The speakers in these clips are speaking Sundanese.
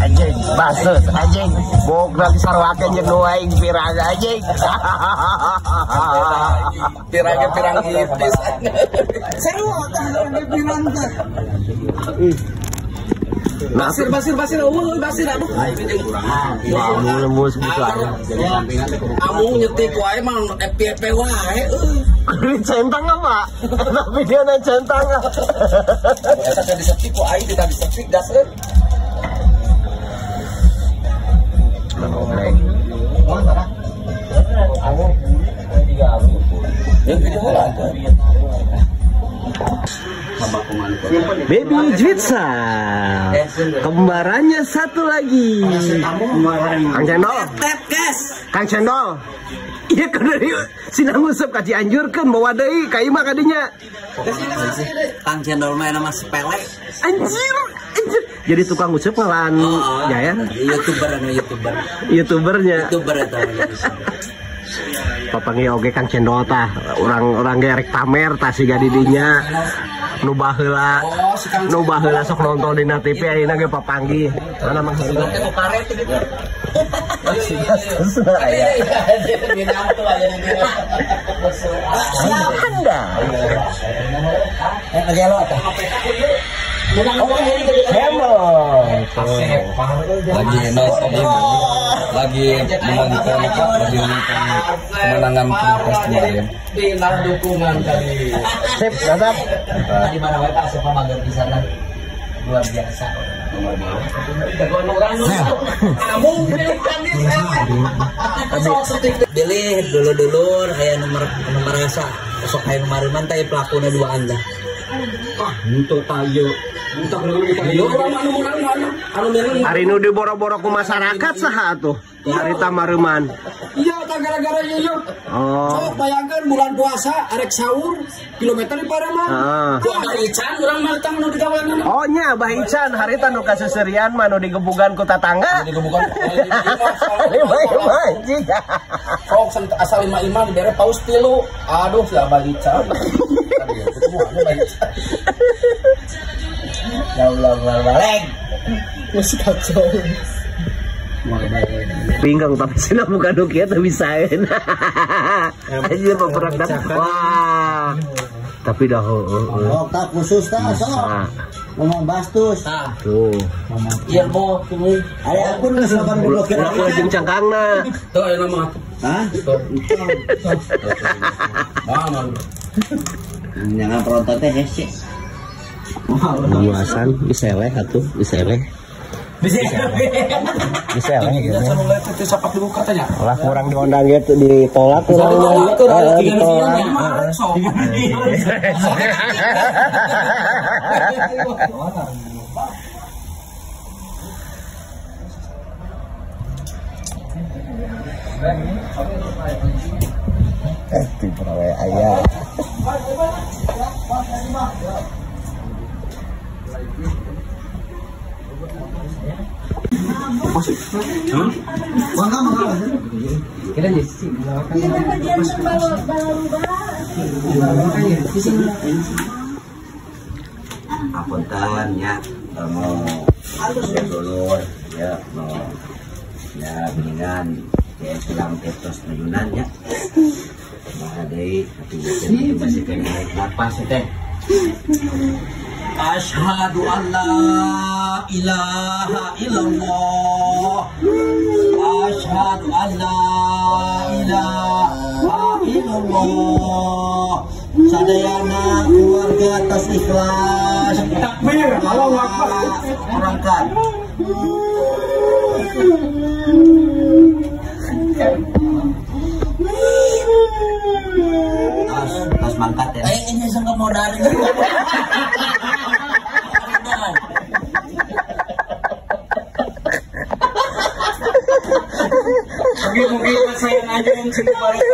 Anjing, basus anjing. Bogna disarwakeun jeung nu aing pirang anjing. Pirangnya pirang ipis. Seru tah pirang teh. Basir basir basir eueuh basir aduh. Amu lembus bisa. Amu nyetik wae mah FPP wae euy. Centang apa? Tapi dia na centang. Eta teh disetik ku aing tidak disetik daseur. Baby Jitsa, kembarannya satu lagi. Kang Cendol, Kang Cendol, iya kan dari sinang usep ka Cianjurkeun bawa deui ka imah kadinya. Kang Cendol mah nama sepele. Anjir, anjir. Jadi tukang usep ngalan ya ya. YouTuber YouTuber. YouTubernya. YouTuber eta. Papanggih oge Kang Cendol tah, urang-urang ge rek pamer tah siga di dinya. Nu baheula, nu baheula sok nonton dina TV ayeuna ge papanggih. Mana Mang Heri? Anda. Lagi lagi menonton lagi menonton kemenangan Pilpres kemarin. Dukungan tadi. Sip, mantap. Di mana wae Pak Sepa mager di sana. Luar biasa. Bilih dulur-dulur aya nomor rasa. Sok aya nomor teh pelakuna duaan dah. Ah, untuk tayo. Hari nu diboro-boro ku masyarakat saha atuh? Harita mareuman. Iya, tah gara-gara ieu. Oh. Sok bayangkeun bulan puasa arek sahur kilometer di Parema. Heeh. Ku Abah Ican urang mah tang nu digaweana. Oh nya Abah Ican harita nu kaseuserian mah nu digebugan ku tatangga. Digebugan. Lima imah anjing. Sok asal lima imah dibere paus tilu. Aduh si Abah Ican. Abah Ican. Ya Allah, balik. Masih kacau. Pinggang tapi sila bukan nu kieu teu bisaeun. Anjir peperang. Wah. Tapi dah heeh. Oh, tak khusus tah sok. Ngomong bastus. Tuh. Ilmu aya akun geus lapan diblokir. Ulah jeung cangkangna. Tuh aya mah. Hah? Mah. Jangan perontot teh hese. Luasan bisa eleh atuh, bisa eleh. Bisa eleh gitu. Lah kurang diundang gitu ditolak kurang ditolak. Di perawe ayah. Apunten ya, mau dulur ya, mau ya geningan ya silang tetos ayunan ya. Kumaha deui tapi masih kena napas teh. Asyhadu an la ilaha illallah. Asyhadu an la ilaha illallah. Sadayana keluarga tos ikhlas. Takbir, Allahu Akbar. Berangkat. Tos mangkat ya. Ini sangka mau dari. Mungkin saya aja yang sini balik.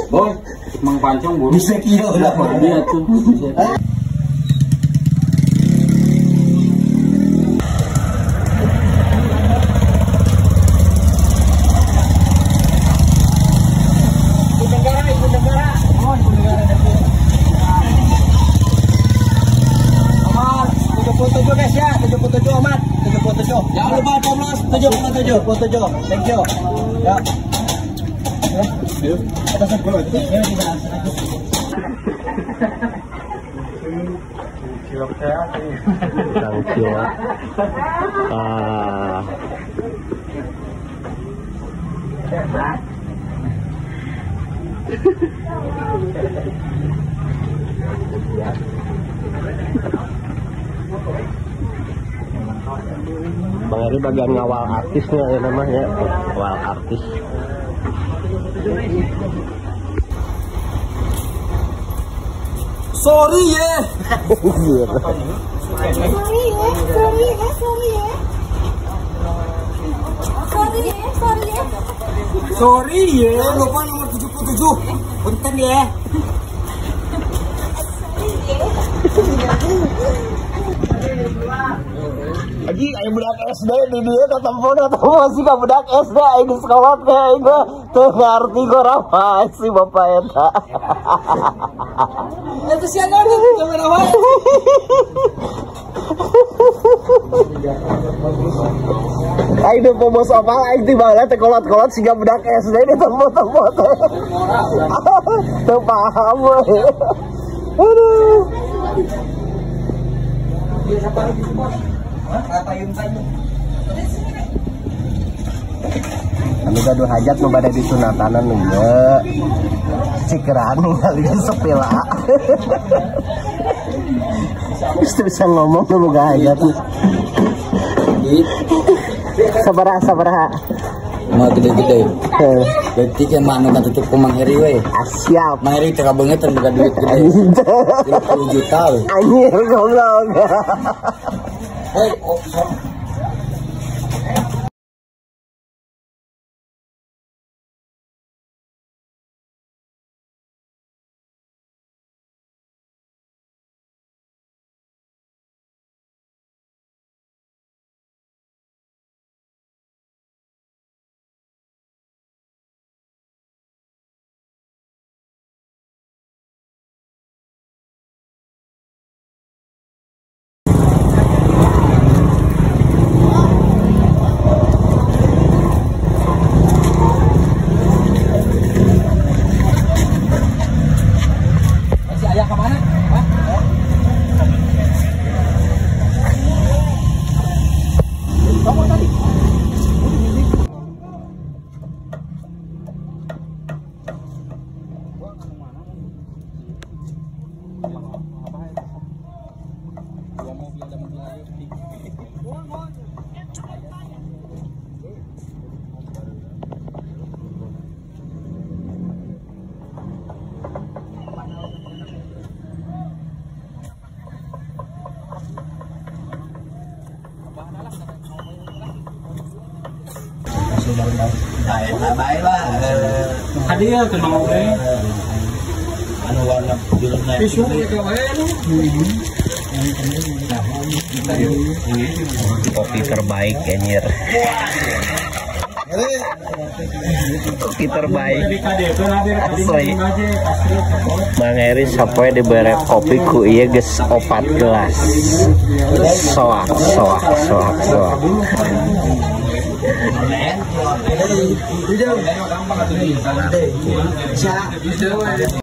Bol, Mang Pancong buru. Bisa kira udah dia tuh. 7, pos 7. Thank you. Ya. Kang Cilok. Ah. Bang Eri bagian ngawal artisnya ya namanya, ngawal artis. Sorry ya. Sorry ya, sorry ya, sorry ya. Sorry ya, sorry ya. Sorry ya, lupa nomor 77. Punten ya. Lagi aing budak SD di dieu katempo atau masih ka budak SD aing di sekolah teh aing mah teu ngarti gorama si bapak eta. Itu siapa nih? Kamera wae. Aing teu bos opal aing ti baheula teh kolot-kolot siga budak SD di tempo-tempo teh. Teu paham we. Aduh. Anu gaduh hajat nu bade disunatanan nu ieu. Cikeraan ningali sepela. Geus bisa ngomong nu boga hajat. Sabaraha sabaraha. Mah gede-gede. Berarti kan mah anu katutup ku Mang Heri we. Siap. Mang Heri teh kabeungeut teh boga duit gede. 30 juta we. Anjir goblok. Hei, oh, Hadiah ke mau we. Anu warna julukna. Kopi terbaik anjir. Kopi terbaik. Asli. Mang Eri sapoe dibere kopi ku ieu geus 4 gelas. Soak soak soak soak.